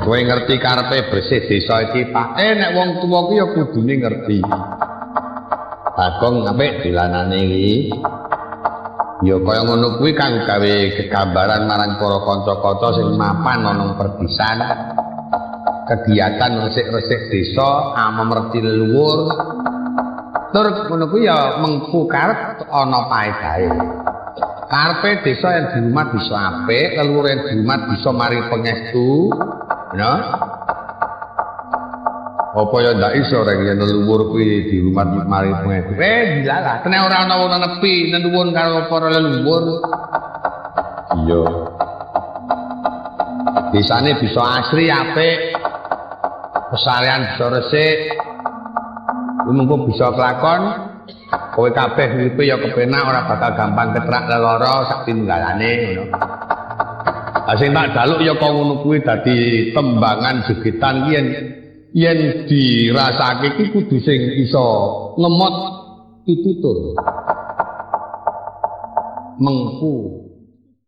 Kowe ngerti karepe bersih desa iki, Pak? Nek wong tuwa ku ya kudune ngerti. Bagong apik dolanane iki. Ya kaya ngono kuwi kang gawe gegambaran marang para kanca-kanca sing mapan ana perdisan. Kegiatan resik-resik desa amemerti leluhur. Tur ngono kuwi ya mengku karep ana paedahe. Karepe desa yang di rumah bisa apik, leluhur yang di rumah bisa mari pangestu. Ya. Apa ya ndak iso reng yen leluhur kuwi di rumah mari pangestu. Dilalah. Nek ora ana wong nepi nenuwun karo para leluhur. Iya. Desane bisa asri apik. Pesarean bisa resik. Kuwi mengko bisa kelakon. Kowe kabeh uripe ya kepenak ora bakal gampang ketrak lelara sak tinunggalane ngono. Lah sing tak jaluk ya kok ngono kuwi dadi tembangan jogetan ki yen dirasake ki kudu sing iso ngemot pitutur. Mengku.